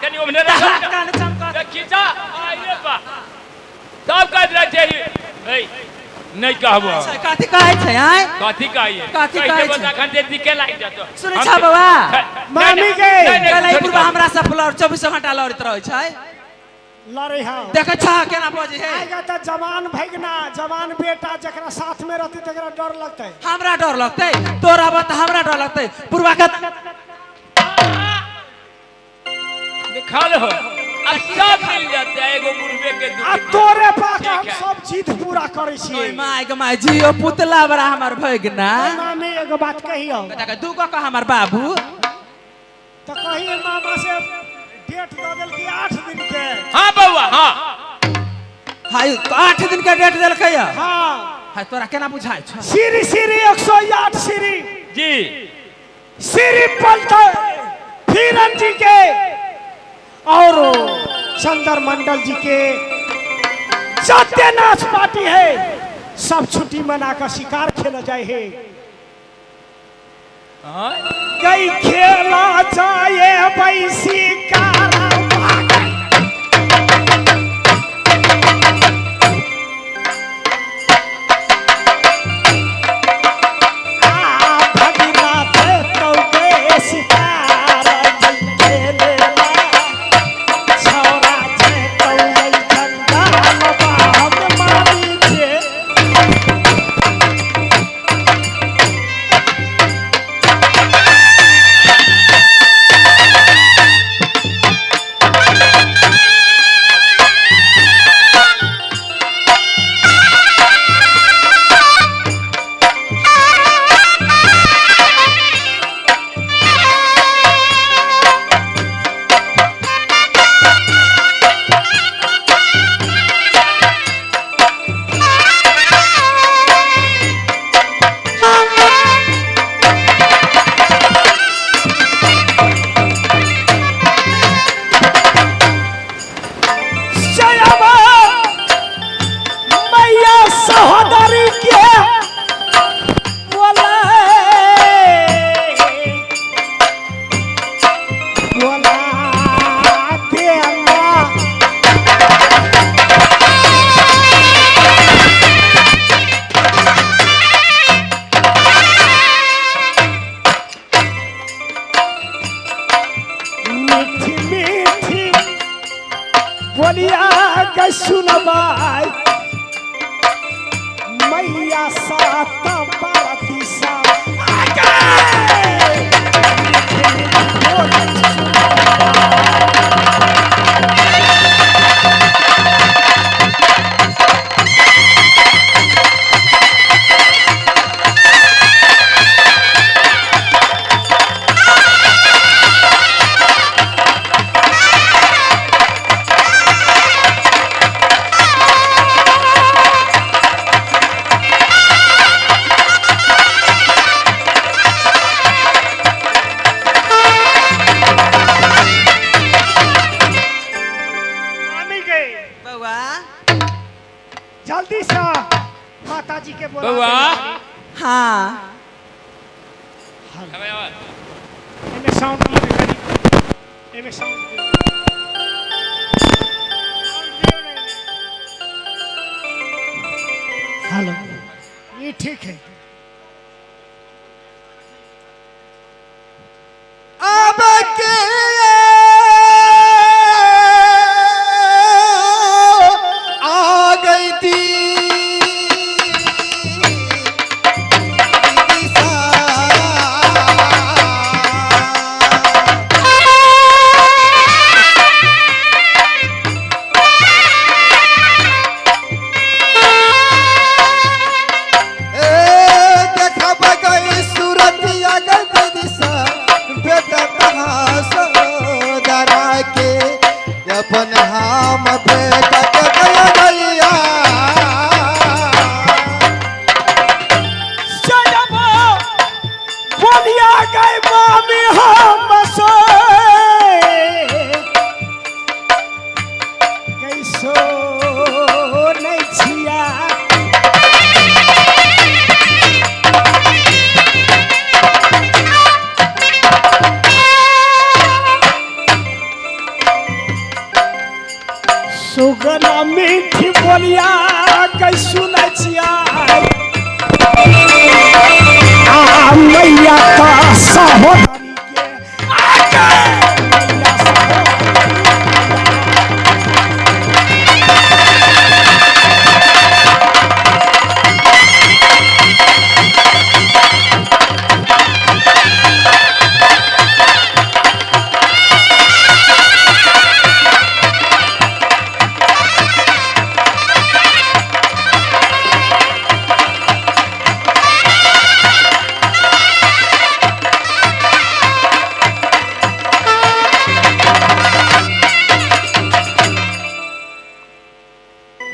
तनी ओमने रख कान चमकत देखी जा आइए बा सब कह रहे छै ए नहीं कहबो कथी कहै छै आय कथी कहिए कथी कहै छै? अखन जे दिखे लागि जतो सुनै छ बाबा मामी के कल पूर्वा हमरा सब लड़ 24 घंटा लड़ैत रहै छै लड़े हां देखै छ केना बजै है आएगा त जवान भगना जवान बेटा जकरा साथ में रहती तकरा डर लगतै हमरा डर लगतै तोरा बात हमरा डर लगतै पूर्वा के निकाल हो अब सब मिल जाता है एगो बुढ़वे के आ दुख तोरे पाक ठीक हम है। सब जीत पूरा करै छियै ओय my के my Jio पुतला बड़ा हमर भगना मामी एगो बात कहियो बेटा के दू गो हमर बाबू तो कहिए मामा से डेट दऽ देलकी 8 दिन के हां बउआ हां हाय 8 दिन के डेट देलकै या हाँ हाय तोरा केना बुझाइ छ श्री श्री 108 श्री जी श्री पलट फिरन जी के और चंदर मंडल जी के जते नाच पार्टी है सब छुट्टी मना कर शिकार खेल जाए है हां गई खेला जाए बैसी मैया सहोदरी के बोले बोला देला मीठी मीठी बोलिया के सुनबाई मैया सात पारती सा आगे मामी के बउआ जल्दी से माता जी के बोला बउआ हां हमें आवाज एमे साउंड दिए करी एमे साउंड दिए हेलो ये ठीक है अब के आ गई थी ए सुगना मीठी बोलिया कै सुनै छियै आ मैया का सहोदरी के आ गे मैया सहोदरी।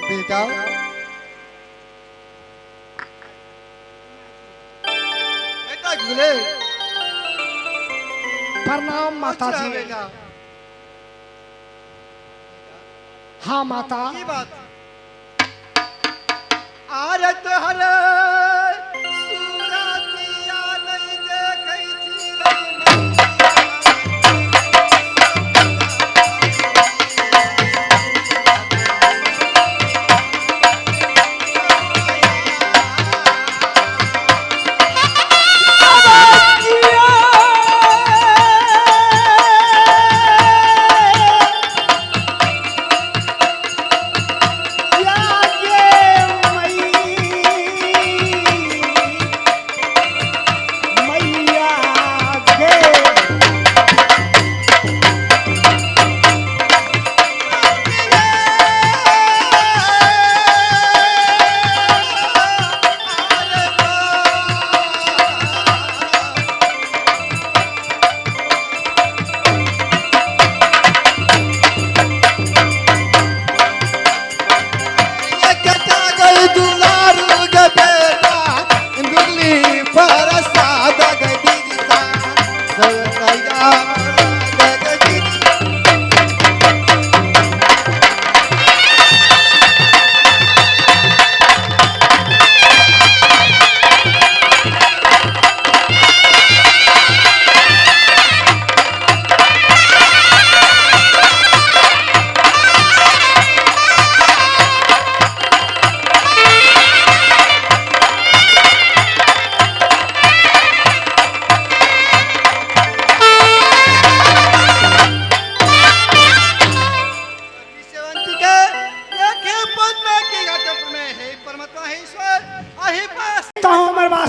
बेटा बेटा झूले प्रणाम माता अच्छा जी। बेटा। हाँ माता। की बात आरत हर सुरतिया नहीं देखै छी रे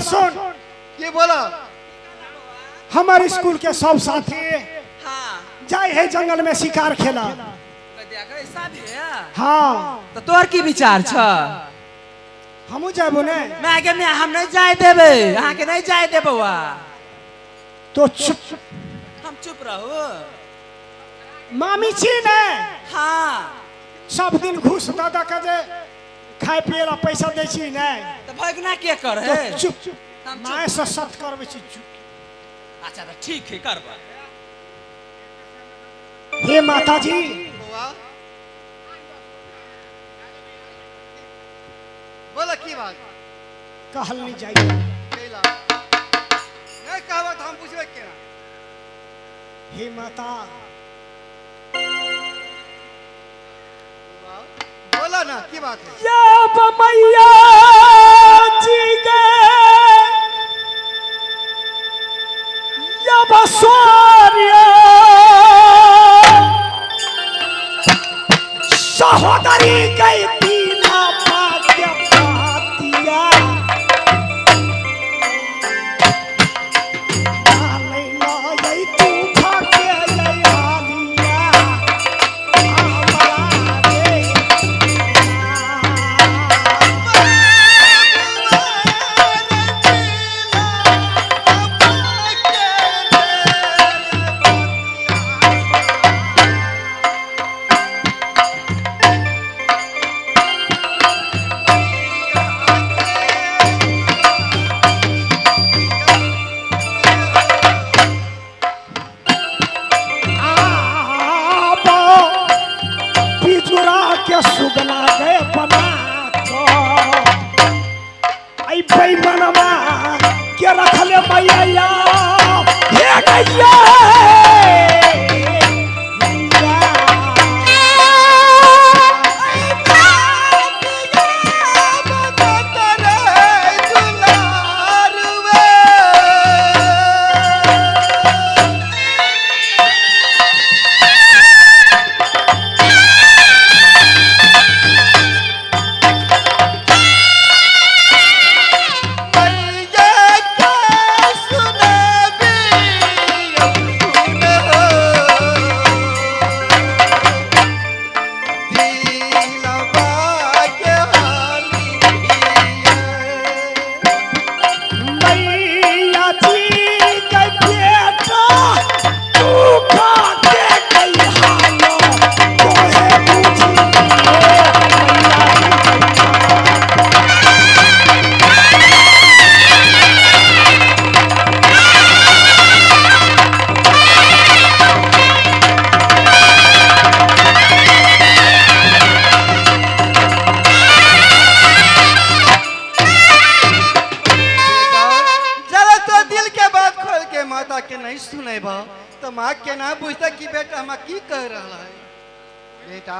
सुन। ये बोला हमारे स्कूल के सब साथी हाँ जाए है जंगल में शिकार खेला। ऐसा भैया। हाँ तो तोहर की विचार छ? हमू जाबो ने। मैं के मैं हम नहीं जाए देबे, अहाँ के नहीं जाए देबे बौआ। तो चुप। हम चुप रहू। मामी छी ने। हाँ सब दिन घूस दादा के जे खाए पिए ला पैसा दै छी ने। तो भगना के कर है? तो चुप। माय से सत करबै छी चुप। अच्छा तो ठीक है करबा। हे माता जी बोला की बात कहल नहीं जाइए। नहीं कहबा तो हम पूछबे केना। हे माता बोला ना की बात है। या बमैया जी गे या बसोरिया सहोदरी गई दीना भाग्य पातिया तू भाग्य आलिया के सुगना गए बना तो आई बेईमानवा के रखले मैया हे गैया माँ केना बुझतै कि बेटा हमरा की कह रहल है। बेटा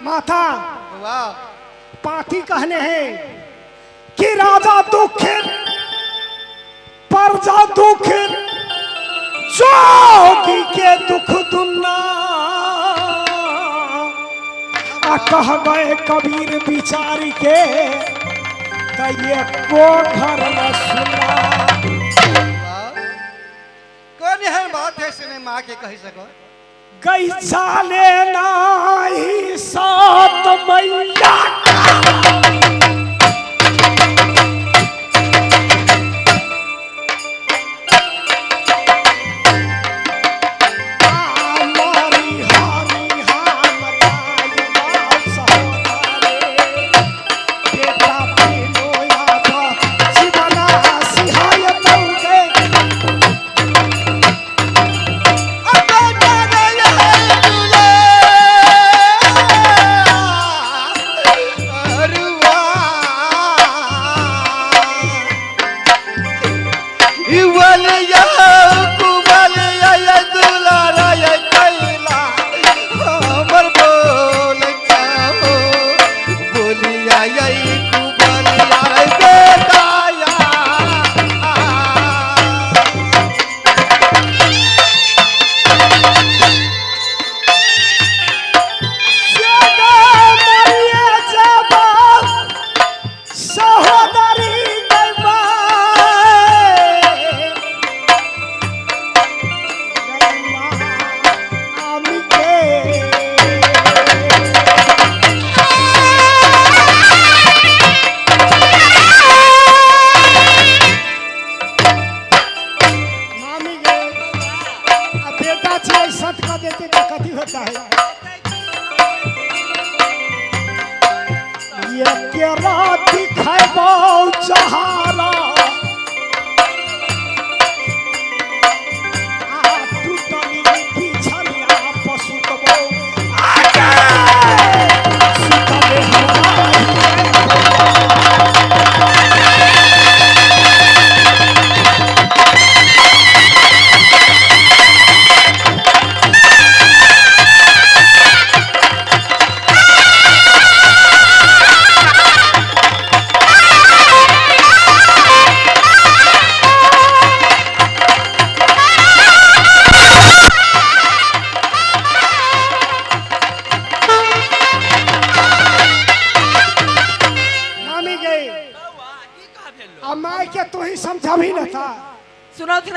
माता वाह पाती कहने हैं कि राजा दुखित प्रजा दुखित जोगी के दुख दुना। आ कह गए कबीर बिचारी के त ये को घर न सुना। कौन एहन बात है से माँ के कही सको। गई चाले नाही सात मैया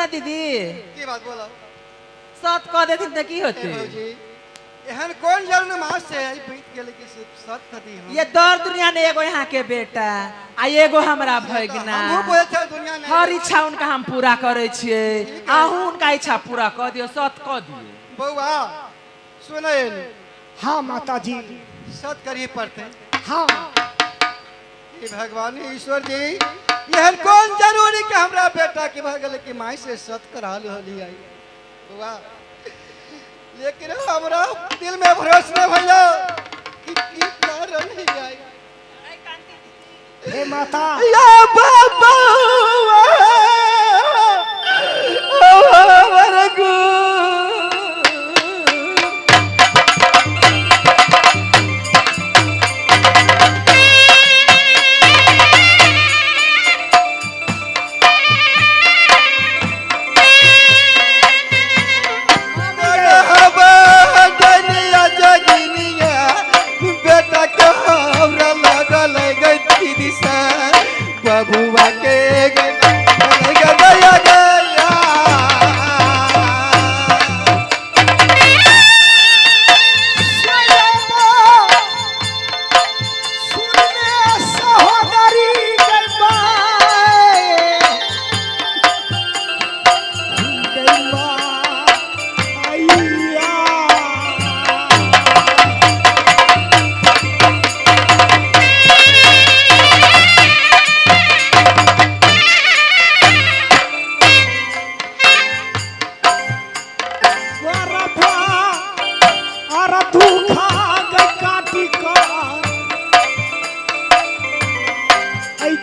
दीदी की बात बोला सत कह देथिन त की होते। एहन कौन जन्म मास से आई बीत गेले कि सत कदी हम। ये दर दुनिया ने एगो यहाँ के बेटा आ एगो हमरा भगना। हमहू बोले छे दुनिया ने हर इच्छा उनका हम पूरा करे छिए, आहू उनका इच्छा पूरा कर दियो, सत कह दियो। बउआ सुनै। हाँ माता जी सत करिए पड़ते। हाँ भगवान ईश्वर जी एहन कौन जरूरी के हमरा बेटा के भऽ गेलै कि माय से सत करा रहली आई बउआ, लेकिन हमरा दिल में भरोसा नहीं भैया कि की कारण ही आई। हे माता या बाबा ओ रघु बबुआ के गया गया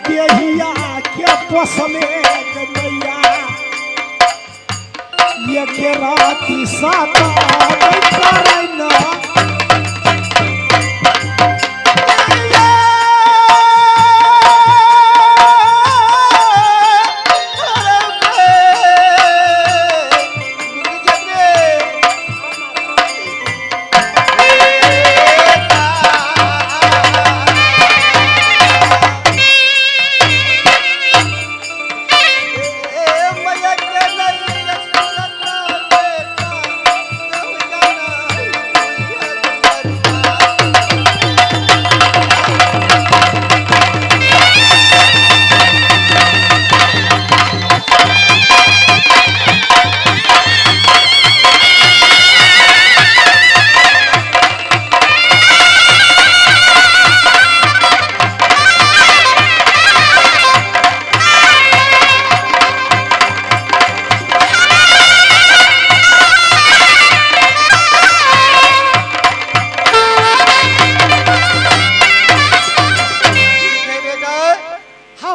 देहिया के पोसले मैया। सती साता नहीं करै ना।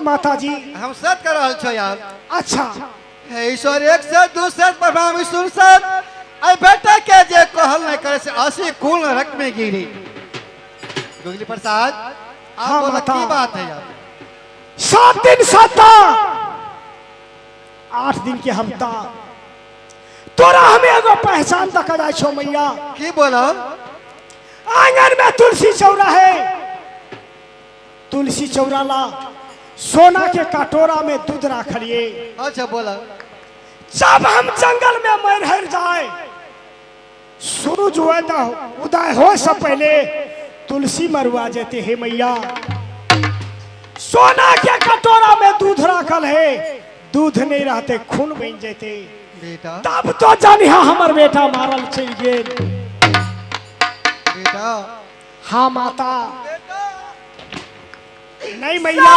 माता जी हम सत कर रहल छो यार। अच्छा हे ईश्वर एक से दू सत प्रणाम ईश्वर सत आई बेटा के जे कहल नहीं करे से 80 कुल नरक में गिरी। गुगली प्रसाद आप हाँ बोला माता। की बात है यार? 7 दिन सता 8 दिन के हफ्ता तोरा हमें एगो पहचान तक जाय छो मैया। की बोला? आंगन में तुलसी चौरा है, तुलसी चौरा ला सोना के कटोरा में दूध रखलिए। अच्छा बोला। जब हम जंगल में मर हर जाए सूरज उदय हो से पहले तुलसी मरुआ जेते हे मैया। सोना के कटोरा में दूध रखल है, दूध नहीं रहते खून बन जेते। बेटा तब तो जानिहा हमर बेटा मारल चल गेल। बेटा हाँ माता। नहीं मैया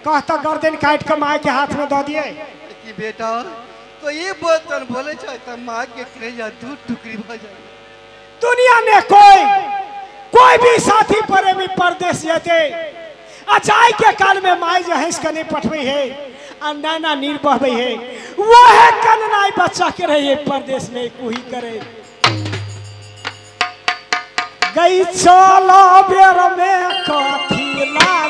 कहता गर्दन काट के माँ के हाथ में दे दिए। कि बेटा तो ये बोतल बोले छे त माँ के कलेजा दू टुकड़ी भ जाए। दुनिया में कोई कोई भी साथी प्रेमी परदेश जते आ जाए के काल में माई जे हंस के नहीं पठबै है आ नैना नीर बहबै है, वो है कननाई बच्चा के रहे परदेश में कोही करे गई चलो बेर में कथी ला